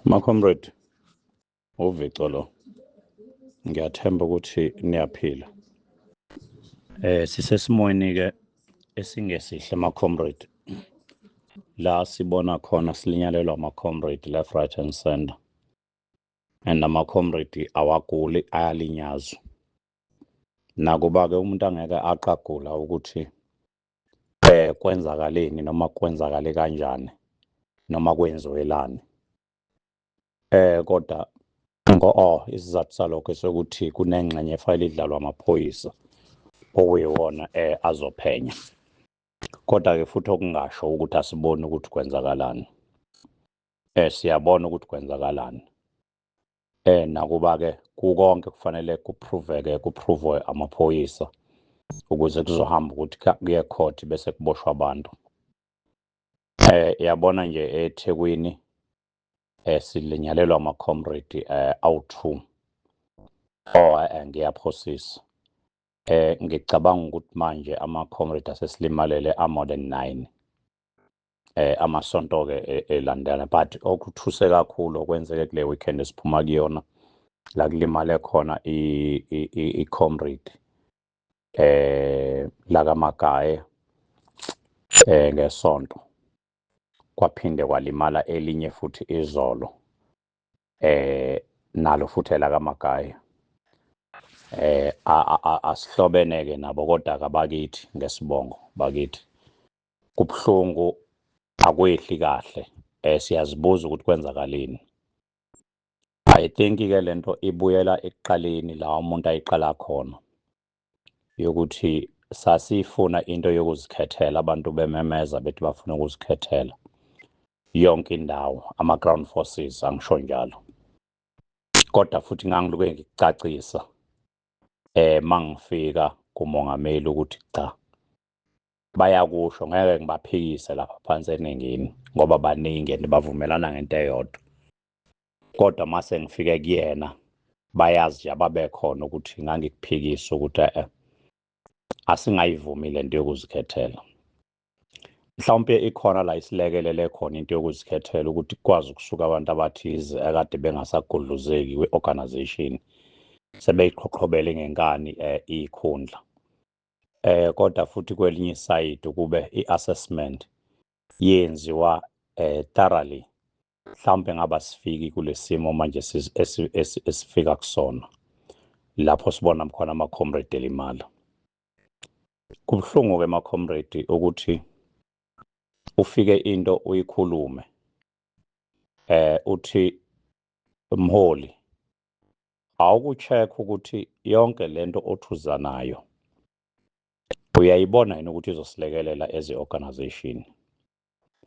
Ma-comrade, uVico lo. Ngiyathemba ukuthi niyaphila. Sisesimweni ke esingesihle, ma-comrade. La sibona khona silinyalelwa ama-comrade left, right and center. And ama-comrade awaguli, ayalinyazwa. Nakuba ke umuntu angeke aqagula ukuthi kwenzakaleni noma kwenzakale kanjani noma kwenziwelani. Kodwa ngo oh isizathu salokho sokuthi kunengxenye efayile idlalwa amaphoyisa okuyiwona azophenya. Kodwa ke futhi okungasho ukuthi asiboni ukuthi kwenzakalani. Siyabona ukuthi kwenzakalani. Nakuba ke kukonke kufanele kuproveke, kuprovwe amaphoyisa ukuze kuzohamba ukuthi kuye court bese kuboshwa abantu. Yabona nje eThekwini silinyalelwa ama comrade awu2. Oh, ngiyaphosisa. Ngicabanga ukuthi manje ama comrade asesilimalele a more than 9. Amasonto ke elandela, but okuthuse kakhulu okwenzeke kule weekend esiphuma kuyona la kulimale khona i comrade la kaMagaye ngesonto, kwaphinde kwalimala elinye futhi izolo nalo futhi la kaMagaye. Asihlobene ke nabo kodwa kabakithi ngesibongo bakithi. Kubhlungu, akwehli kahle. Siyazibuza ukuthi kwenzakaleni. I think ke lento ibuyela ekuqaleni la umuntu ayiqala khona yokuthi sasifuna into yokuzikhethela, abantu bememeza bethi bafuna ukuzikhethela yonke indawo, ama ground forces, angisho njalo. Kodwa futhi ngangiluke ngikucacisa mangifika kumongameli ukuthi cha, bayakusho, ngeke ngibaphikise lapha phansi eningini ngoba baningi and bavumelana ngento eyodwa. Kodwa mase ngifike kuyena, bayazi nje ababekhona ukuthi ngangikuphikisa ukuthi asingayivumi lento yokuzikhethela. Mhlawumbe ikhona la isilekelele khona into yokuzikhethela ukuthi kukwazi ukusuka abantu abathize akade bengasagudluzeki kwi-organization sebeyiqhoqhobele ngenkani ikhundla. Kodwa futhi kwelinye isayidi kube i-assessment yenziwa thoroughly, mhlawumbe ngaba sifiki kulesimo manje esifika kusona lapho sibona khona ama comrade elimala. Kubuhlungu ke, ma comrade, ukuthi ufike into uyikhulume, uthi mholi awukucheck ukuthi yonke lento othuza nayo uyayibona yini ukuthi izosilekelela as organization.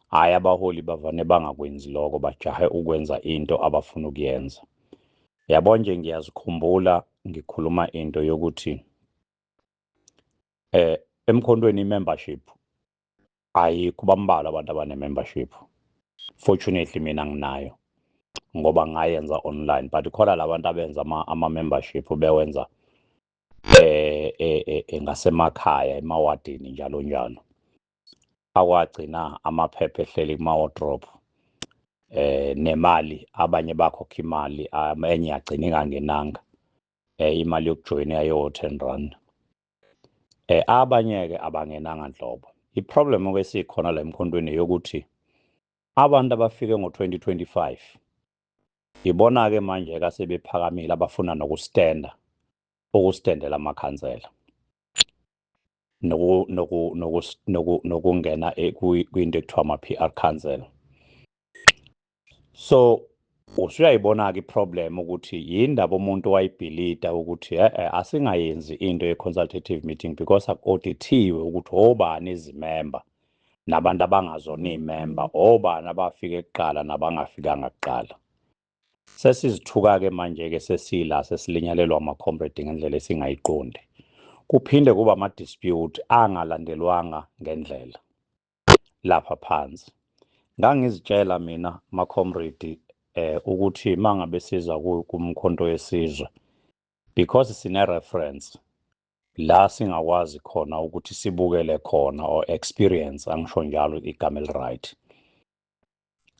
Hayi, abaholi bavane bangakwenzi lokho, bajahe ukwenza into abafuna ukuyenza. Yabo nje, ngiyazikhumbula ngikhuluma into yokuthi emkhontweni i-membership ayikho, bambalwa abantu abane membership. Fortunately mina nginayo ngoba ngayenza online, but khona labantu abenza ama membership bewenza ngasemakhaya, emawadini, njalo njalo, akwagcina amaphepha ehleli kuma wardrobe nemali abanye bakhokha imali, enye yagcina ingangenanga, imali yokujoyina yayo 10 rand. Abanye ke abangenanga nhlobo. I-problem ke sikhona la emkhontweni yokuthi abantu abafike ngo2025 ibona ke manje kasebephakamile abafuna nokustenda, ukustendela amakhansela noku noku noku nokungena kwinto ekuthiwa ama-PR council. So usuyayibona ke iproblem ukuthi yindaba umuntu wayibhilida ukuthi asingayenzi into ye-consultative meeting because aku-audithiwe ukuthi obani izimember nabantu abangazona iy'member, obani abafike kuqala nabangafikanga kuqala. Sesizithuka-ke manje-ke sesila sesilinyalelwa ama-comrade ngendlela esingayiqondi. Kuphinde kuba ama-dispute angalandelwanga ngendlela lapha phansi. Ngangizitshela mina, ma-comrade, ukuthi mangabe siza kumkhonto wesizwe, because sine reference la singakwazi khona ukuthi sibukele khona or experience, angisho njalo igama eli right.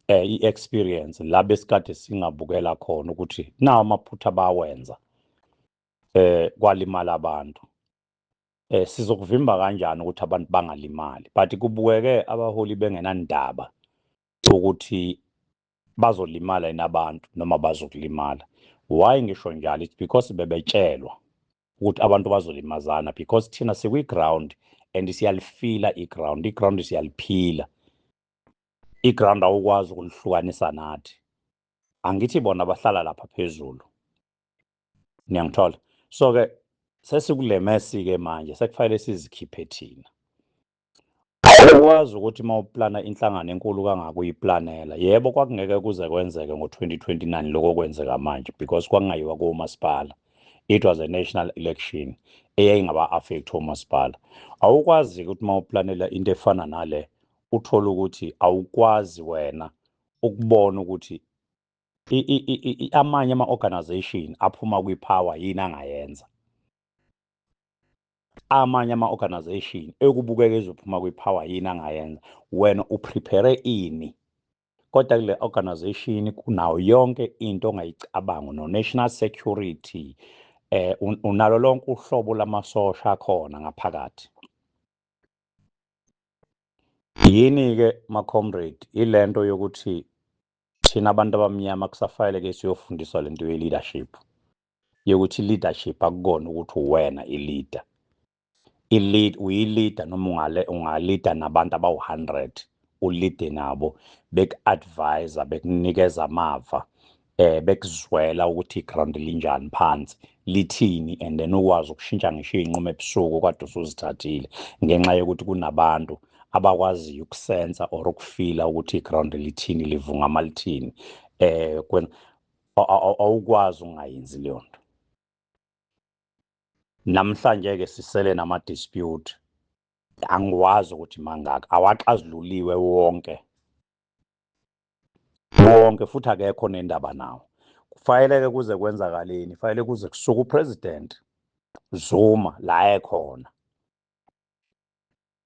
I-experience la besikade singabukela khona ukuthi nawo amaphutha bawenza kwalimala abantu, sizokuvimba kanjani ukuthi abantu bangalimali? But kubukeke abaholi bengenandaba ukuthi bazolimala yini abantu noma bazokulimala. Why ngisho njalo? It's because bebetshelwa ukuthi abantu bazolimazana, because thina sikwi-ground and siyalifila i-ground, i-ground siyaliphila i-ground, awukwazi ukulihlukanisa nathi. Angithi bona bahlala lapha phezulu, niyangithola? So-ke sesikule mess-ke manje, sekufanele sizikhiphe thina. Awukwazi ukuthi uma uplana inhlangano enkulu kangaka uyiplanela. Yebo, kwakungeke kuze kwenzeke ngo-2029 lokho okwenzeka manje, because kwakungayiwa komasipala, it was a national election eyayingaba-affect omasipala. Awukwazi ukuthi uma uplanela into efana nale uthole ukuthi awukwazi wena ukubona ukuthi amanye ama-organization aphuma kwi-power yini angayenza, amanye ama-organization ekubukeka ezophuma kwi-power yini angayenza, wena uprepare ini? Kodwa kule organization kunayo yonke into ongayicabanga, no-national security, unalo lonke uhlobo lamasosha akhona ngaphakathi. Yini-ke ma-comrade ilento yokuthi thina abantu abamnyama kusafanele-ke siyofundiswa lento ye-leadership, yokuthi i-leadership akukona ukuthi uwena i-leader, i-lead uyi-leader noma ungale ungalida nabantu abawu-100, ulide nabo, beku-advise, bekunikeza amava, bekuzwela ukuthi i-ground linjani phansi, lithini, and then ukwazi ukushintsha ngisho iy'nqumo ebusuku kade usuzithathile, ngenxa yokuthi kunabantu abakwaziyo ukusensa or ukufila ukuthi i-ground lithini, livungama lithini. Awukwazi ungayenzi leyo nto. Namhlanje-ke sisele nama-dispute, angiwazi ukuthi mangaka awaxazululiwe wonke wonke, futhi akekho nendaba nawo. Kufanele kuze kwenzakaleni? Fanele kuze kusuke uPresident Zuma la ekhona.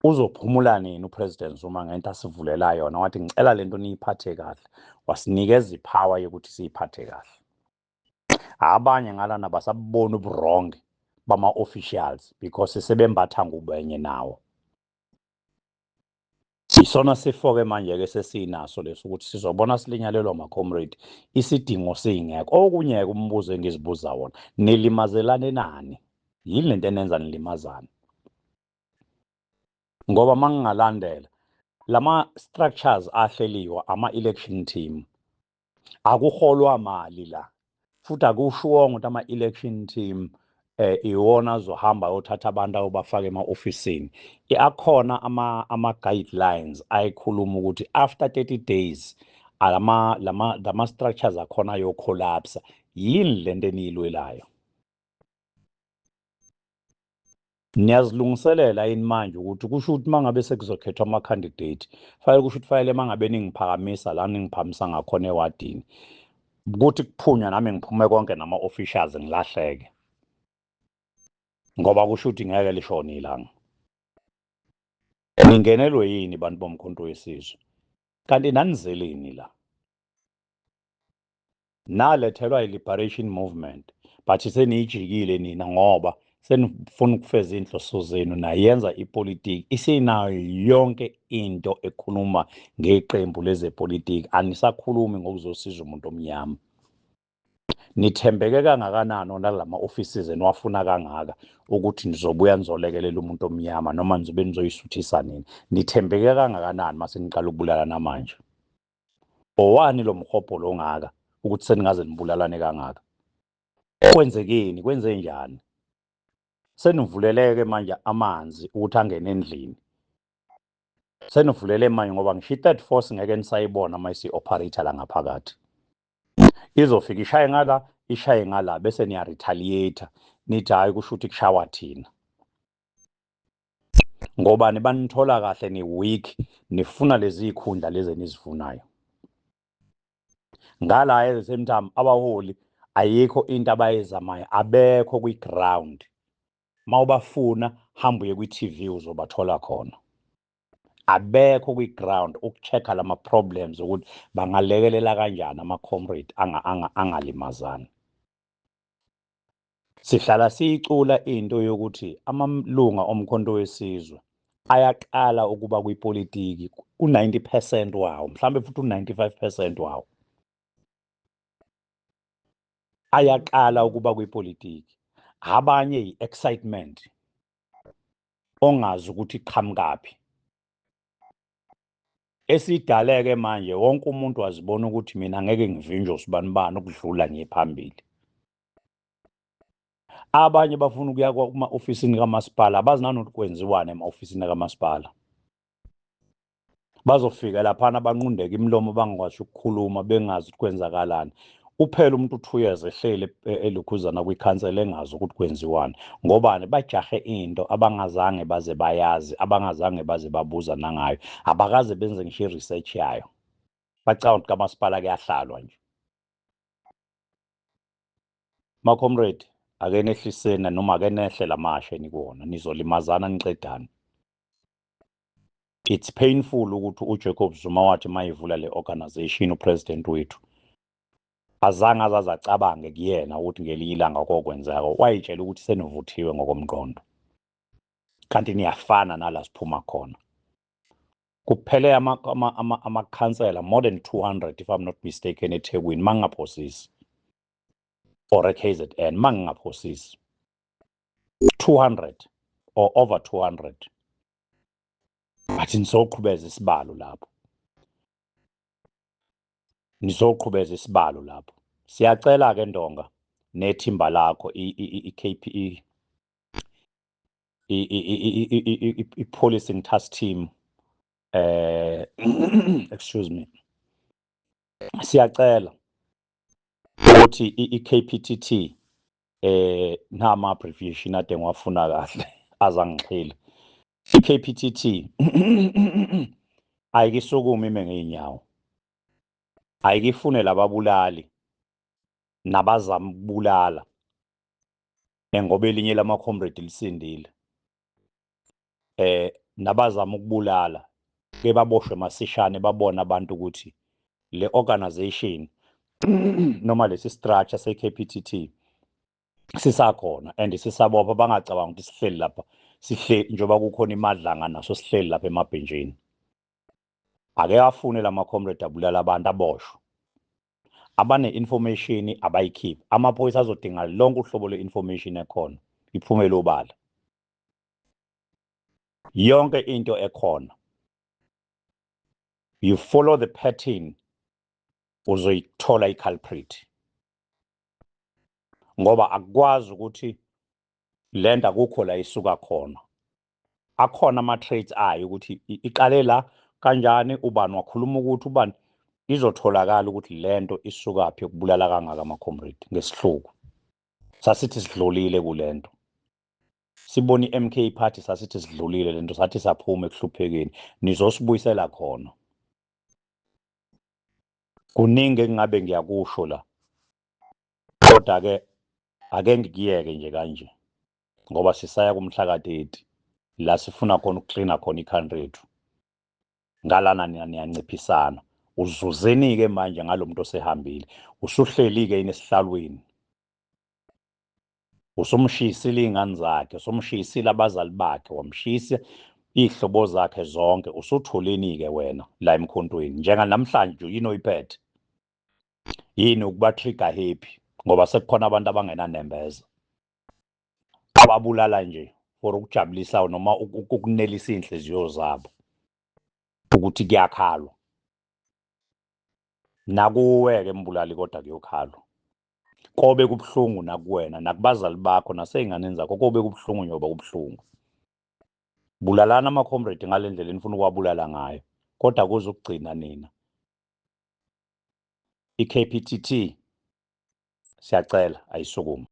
Uzophumula nini uPresident Zuma ngento asivulela yona? Wathi, "Ngicela lento niyiphathe kahle." Wasinikeza ipower yokuthi siyiphathe kahle. Abanye ngalana basabona ubu-wrong bama-officials because sebembatha ngubenye nawo. Isona sifo-ke manje-ke sesinaso leso, ukuthi sizobona silinyalelwa ama-comrade isidingo singekho. Okunye-ke umbuzo engizibuza wona, nilimazelane nani? Yini lento enenza nilimazane? Ngoba uma ngingalandela lama-structures ahleliwe, ama-election team, akuholwa mali la, futhi akushiwongo ukuthi ama-election team iwona azohamba ayothatha abantu ayobafaka ema-ofisini. Akhona ama-guidelines ayikhuluma ukuthi after 30 days alama lama structures akhona ayo-collapse. Yini lento eniyilwelayo? Niyazilungiselela yini manje ukuthi kusho ukuthi uma ngabe sekuzokhethwa ama-candidate, fanele kusho ukuthi fanele uma ngabe ningiphakamisa la ningiphakamisa ngakhona ewadini, kuthi kuphunywa nami ngiphume konke nama-officials ngilahleke, ngoba kusho ukuthi ngeke lishone ilanga? Ningenelwe yini bantu boMkhonto weSizwe? Kanti nanizeleni la? Nalethelwa i-liberation movement, but seniyijikile nina ngoba senifuna ukufeza iy'nhloso zenu, nayenza ipolitiki. Isinayo yonke into ekhuluma ngeqembu lezepolitiki, anisakhulumi ngokuzosiza umuntu omnyama. Nithembeke kangakanani ona lama offices eniwafuna kangaka ukuthi nizobuya nizolekelela umuntu omnyama, noma nizobe nizoyisuthisa nini? Nithembeke kangakanani mase niqala ukubulalana manje? Owani lo mhobholo ongaka ukuthi seningaze nibulalane kangaka? Kwenzekeni? Kwenze njani? Senivuleleke manje amanzi ukuthi angene endlini, senivulele manje, ngoba ngisho i-third force ngeke nisayibona uma isi-operate la ngaphakathi. Izofika ishaye ngala, ishaye ngala, bese niya-retaliate, nithi hhayi, kusho ukuthi kushawa thina. Ngobani banithola kahle ni-weak, nifuna lezi y'khundla lezi enizifunayo ngala. At the same time abaholi ayikho into abayizamayo, abekho kwi-ground. Mawubafuna, hamba uye kwi-TV, uzobathola khona. Abekho kwi-ground uku-check-a lama problems ukuthi bangalekelela kanjani ama-comrade angalimazani. Sihlala siyicula into yokuthi amalunga oMkhonto weSizwe ayaqala ukuba kwipolitiki u-90% wawo, mhlawumbe futhi u-95% wawo ayaqala ukuba kwipolitiki. Abanye i-excitement ongazi ukuthi iqhamukaphi. Esidaleke manje wonke umuntu wazibona ukuthi mina ngeke ngivinjwe usibanibani ukudlula ngiye phambili. Abanye bafuna ukuya kuma-ofisini kamasipala, abazi nanokuthi kwenziwani ema-ofisini kamasipala. Bazofika laphana banqundeke imilomo, bangakwazi ukukhuluma, bengazi ukuthi kwenzakalani. Uphela umuntu 2 years ehleli elokhuzana kwikhansela engazi ukuthi kwenziwani. Ngobani? Bajahe into abangazange baze bayazi, abangazange baze babuza nangayo, abakaze benze ngisho i-research yayo. Bacabanga ukuthi kamasipala kuyahlalwa nje. Ma-comrade, ake nehliseni noma ake nehle lamashe enikuwona, nizolimazana niqedane. It's painful ukuthi uJacob Zuma wathi mayivula le organization, upresident wethu, azange azaze acabange kuyena ukuthi ngelinye ilanga kokwenzeka. Wayitshela ukuthi senivuthiwe ngokomqondo, kanti niyafana nala siphuma khona. Kuphele amakhansela more than 200, if I'm not mistaken, eThekwini mangingaphosisi, or e-KZN mangingaphosisi, 200 or over 200, but nizoqhubeza isibalo lapho, nizoqhubeza isibalo lapho. Siyacela ke Ndonga nethimba lakho, i-KPE, i-policing task team, excuse me, siyacela ukuthi i-KPTT, nama abbreviation ade ngiwafuna kahle azangixhila, i-KPTT ayikisukume ime ngeenyawo, ayikifune lababulali nabazama ukubulala, ngoba elinye lama-comrade lisindile, nabazama ukubulala ke baboshwe masishane, babona abantu ukuthi le organization noma lesi structure se-KPTT sisakhona and sisabopha. Bangacabanga ukuthi sihleli lapha, sihleli njengoba kukhona imadlanga naso sihleli lapha emabhentshini. Ake afune lama comrade abulala abantu aboshwe. Abane-information abayikhiphe, amaphoyisa azodinga lonke uhlobo lwe-information ekhona iphumele obala, yonke into ekhona. You follow the pattern, uzoyithola i-culprit, ngoba akukwazi ukuthi lento akukho la isuka khona. Akhona ama-traits ayo ukuthi iqale la kanjani, ubani wakhuluma ukuthi ubani, izotholakala ukuthi lento isukaphi yokubulala kangaka ama-comrade ngesihluku. Sasithi sidlulile kulento, sibona i-MK Party, sasithi sidlulile lento, sathi saphuma ekuhluphekeni, nizosibuyisela khona. Kuningi engingabe ngiyakusho la, kodwa ke ake ngikuyeke nje kanje, ngoba sisaya kumhla ka-30 la sifuna khona ukuklina khona i-country yethu. Ngalana nina niyanciphisana. Uzuzeni-ke manje ngalo muntu osehambile? Usuhleli-ke yini esihlalweni? Usumshisile iy'ngane zakhe, usumshisile abazali bakhe, wamshisa iy'hlobo zakhe zonke. Usutholeni-ke wena la emkhontweni njenganamhlanje? Yini oyiphethe? Yini ukuba trigger happy? Ngoba sekukhona abantu abangenanembeza ababulala nje for ukujabulisa noma ukunelisa iy'nhliziyo zabo ukuthi kuyakhalwa. Nakuwe-ke mbulali, kodwa kuyokhalwa, kobe kubuhlungu nakuwena, nakubazali bakho, nasey'nganeni zakho, kobe kubuhlungu njengoba kubuhlungu. Bulalana ama-comrade ngale ndlela enifuna ukuwabulala ngayo, kodwa kuze ukugcina nina. I-KPTT siyacela ayisukume.